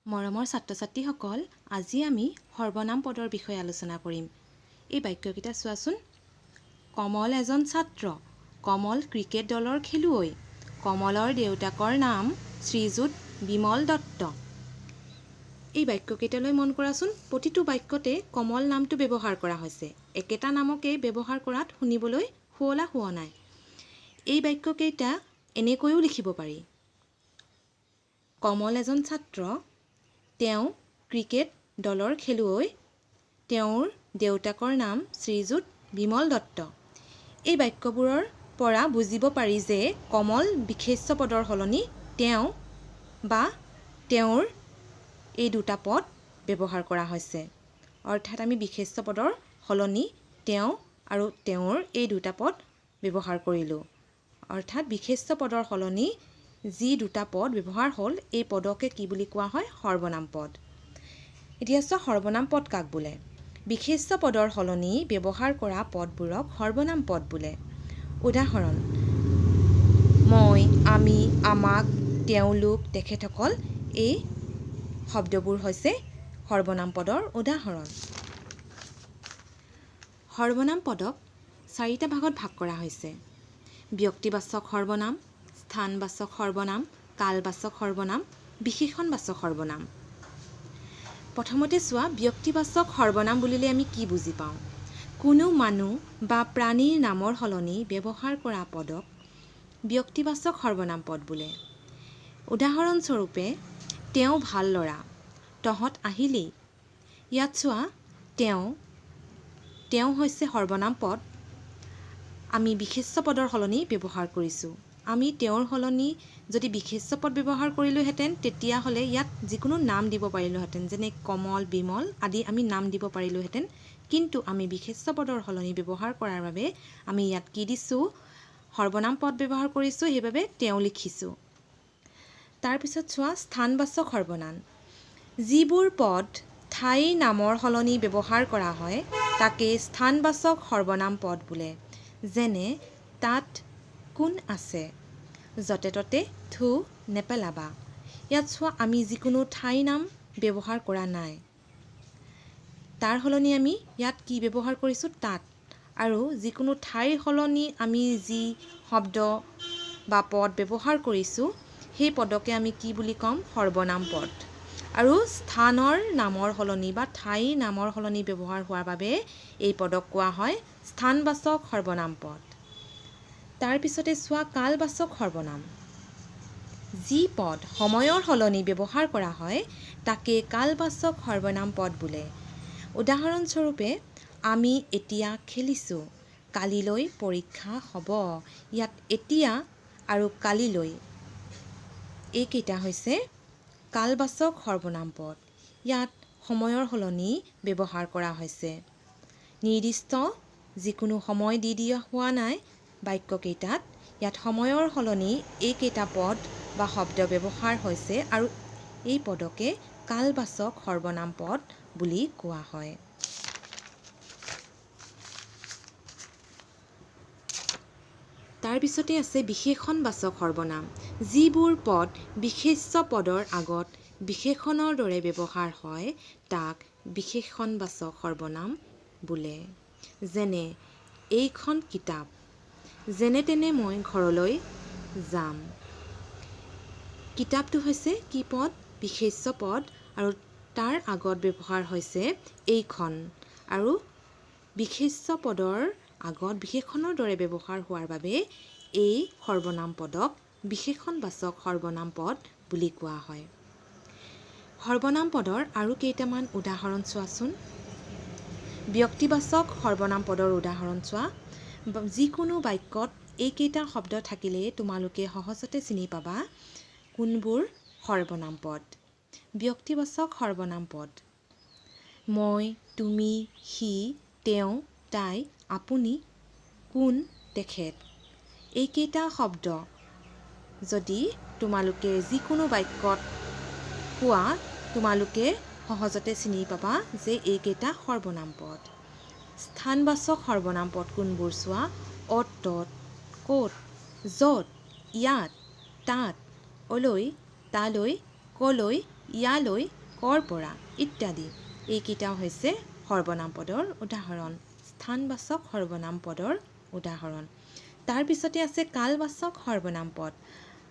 মৰমৰ ছাত্ৰ-ছাত্ৰীসকল, আজি আমি সৰ্বনাম পদৰ বিষয়ে আলোচনা কৰিম। এই বাক্যকেইটা চোৱাচোন। কমল এজন ছাত্ৰ, কমল ক্ৰিকেট দলৰ খেলুৱৈ, কমলৰ দেউতাকৰ নাম শ্ৰীযুত বিমল দত্ত। এই বাক্যকেইটালৈ মন কৰাচোন। প্ৰতিটো বাক্যতে কমল নামটো ব্যৱহাৰ কৰা হৈছে। একেটা নামকে ব্যৱহাৰ কৰাত শুনিবলৈ শুৱলা শুৱনাই। এই বাক্যকেইটা এনেকৈও লিখিব পাৰি: কমল এজন ছাত্ৰ, তেওঁ ক্ৰিকেট দলৰ খেলুৱৈ, তেওঁৰ দেউতাকৰ নাম শ্ৰীযুত বিমল দত্ত। এই বাক্যবোৰৰ পৰা বুজিব পাৰি যে কমল বিশেষ্য পদৰ সলনি তেওঁ বা তেওঁৰ এই দুটা পদ ব্যৱহাৰ কৰা হৈছে। অৰ্থাৎ আমি বিশেষ্য পদৰ সলনি তেওঁ আৰু তেওঁৰ এই দুটা পদ ব্যৱহাৰ কৰিলোঁ। অৰ্থাৎ বিশেষ্য পদৰ সলনি যি দুটা পদ ব্যৱহাৰ হ'ল, এই পদকে কি বুলি কোৱা হয়? সৰ্বনাম পদ। এতিয়া চোৱা, সৰ্বনাম পদ কাক বোলে? বিশেষ্য পদৰ সলনি ব্যৱহাৰ কৰা পদবোৰক সৰ্বনাম পদ বোলে। উদাহৰণ: মই, আমি, আমাক, তেওঁলোক, তেখেতসকল, এই শব্দবোৰ হৈছে সৰ্বনাম পদৰ উদাহৰণ। সৰ্বনাম পদক চাৰিটা ভাগত ভাগ কৰা হৈছে: ব্যক্তিবাচক সৰ্বনাম, স্থানবাচক সৰ্বনাম, কালবাচক সৰ্বনাম, বিশেষণবাচক সৰ্বনাম। প্ৰথমতে চোৱা, ব্যক্তিবাচক সৰ্বনাম বুলিলে আমি কি বুজি পাওঁ? কোনো মানুহ বা প্ৰাণীৰ নামৰ সলনি ব্যৱহাৰ কৰা পদক ব্যক্তিবাচক সৰ্বনাম পদ বোলে। উদাহৰণস্বৰূপে, তেওঁ ভাল ল'ৰা, তহঁত আহিলি। ইয়াত চোৱা, তেওঁ, তেওঁ হৈছে সৰ্বনাম পদ। আমি বিশেষ্য পদৰ সলনি ব্যৱহাৰ কৰিছোঁ। আমি তেওঁৰ সলনি যদি বিশেষ্য পদ ব্যৱহাৰ কৰিলোহেঁতেন, তেতিয়াহ'লে ইয়াত যিকোনো নাম দিব পাৰিলোহেঁতেন, যেনে কমল, বিমল আদি আমি নাম দিব পাৰিলোহেঁতেন। কিন্তু আমি বিশেষ্য পদৰ সলনি ব্যৱহাৰ কৰাৰ বাবে আমি ইয়াত কি দিছোঁ? সৰ্বনাম পদ ব্যৱহাৰ কৰিছোঁ, সেইবাবে তেওঁ লিখিছোঁ। তাৰপিছত চোৱা, স্থানবাচক সৰ্বনাম। যিবোৰ পদ ঠাইৰ নামৰ সলনি ব্যৱহাৰ কৰা হয়, তাকে স্থানবাচক সৰ্বনাম পদ বোলে। যেনে, তাত কোন আছে, য'তে ত'তে থু নেপেলাবা। ইয়াত চোৱা, আমি যিকোনো ঠাইৰ নাম ব্যৱহাৰ কৰা নাই। তাৰ সলনি আমি ইয়াত কি ব্যৱহাৰ কৰিছোঁ? তাত। আৰু যিকোনো ঠাইৰ সলনি আমি যি শব্দ বা পদ ব্যৱহাৰ কৰিছোঁ, সেই পদকে আমি কি বুলি ক'ম? সৰ্বনাম পদ। আৰু স্থানৰ নামৰ সলনি বা ঠাইৰ নামৰ সলনি ব্যৱহাৰ হোৱাৰ বাবে এই পদক কোৱা হয় স্থানবাচক সৰ্বনাম পদ। তাৰপিছতে চোৱা, কালবাচক সৰ্বনাম। যি পদ সময়ৰ সলনি ব্যৱহাৰ কৰা হয়, তাকে কালবাচক সৰ্বনাম পদ বোলে। উদাহৰণস্বৰূপে, আমি এতিয়া খেলিছোঁ, কালিলৈ পৰীক্ষা হ'ব। ইয়াত এতিয়া আৰু কালিলৈ এইকেইটা হৈছে কালবাচক সৰ্বনাম পদ। ইয়াত সময়ৰ সলনি ব্যৱহাৰ কৰা হৈছে। নিৰ্দিষ্ট যিকোনো সময় দি দিয়া হোৱা নাই বাক্যকেইটাত। ইয়াত সময়ৰ সলনি এইকেইটা পদ বা শব্দ ব্যৱহাৰ হৈছে আৰু এই পদকে কালবাচক সৰ্বনাম পদ বুলি কোৱা হয়। তাৰপিছতে আছে বিশেষণবাচক সৰ্বনাম। যিবোৰ পদ বিশেষ্য পদৰ আগত বিশেষণৰ দৰে ব্যৱহাৰ হয়, তাক বিশেষণবাচক সৰ্বনাম বোলে। যেনে, এইখন কিতাপ, যেনে তেনে মই ঘৰলৈ যাম। কিতাপটো হৈছে কি পদ? বিশেষ্য পদ। আৰু তাৰ আগত ব্যৱহাৰ হৈছে এইখন, আৰু বিশেষ্য পদৰ আগত বিশেষণৰ দৰে ব্যৱহাৰ হোৱাৰ বাবে এই সৰ্বনাম পদক বিশেষণবাচক সৰ্বনাম পদ বুলি কোৱা হয়। সৰ্বনাম পদৰ আৰু কেইটামান উদাহৰণ চোৱাচোন। ব্যক্তিবাচক সৰ্বনাম পদৰ উদাহৰণ চোৱা। যিকোনো বাক্যত এইকেইটা শব্দ থাকিলে তোমালোকে সহজতে চিনি পাবা কোনবোৰ সৰ্বনাম পদ। ব্যক্তিবাচক সৰ্বনাম পদ: মই, তুমি, সি, তেওঁ, তাই, আপুনি, কোন, তেখেত। এইকেইটা শব্দ যদি তোমালোকে যিকোনো বাক্যত পোৱা, তোমালোকে সহজতে চিনি পাবা যে এইকেইটা সৰ্বনাম পদ। স্থানবাচক সৰ্বনাম পদ কোনবোৰ চোৱা: অ'ত, ত'ত, ক'ত, য'ত, ইয়াত, তাত, অলৈ, তালৈ, কলৈ, ইয়ালৈ, কৰ পৰা ইত্যাদি। এইকেইটাও হৈছে সৰ্বনাম পদৰ উদাহৰণ, স্থানবাচক সৰ্বনাম পদৰ উদাহৰণ। তাৰপিছতে আছে কালবাচক সৰ্বনাম পদ।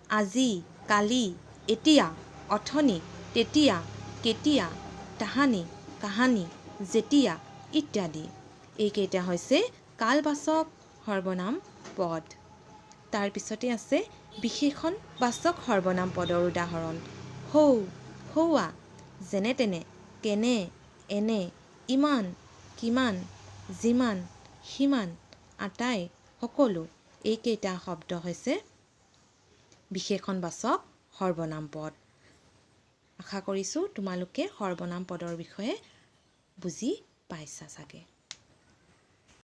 আজি, কালি, এতিয়া, অথনি, তেতিয়া, কেতিয়া, তাহানি, কাহানি, যেতিয়া ইত্যাদি। এইকেইটা হৈছে কালবাচক সৰ্বনাম পদ। তাৰপিছতে আছে বিশেষণবাচক সৰ্বনাম পদৰ উদাহৰণ। সৌ, সৌৱা, যেনে তেনে, কেনে, এনে, ইমান, কিমান, যিমান, সিমান, আটাই, সকলো। এইকেইটা শব্দ হৈছে বিশেষণবাচক সৰ্বনাম পদ। আশা কৰিছোঁ তোমালোকে সৰ্বনাম পদৰ বিষয়ে বুজি পাইছা চাগে।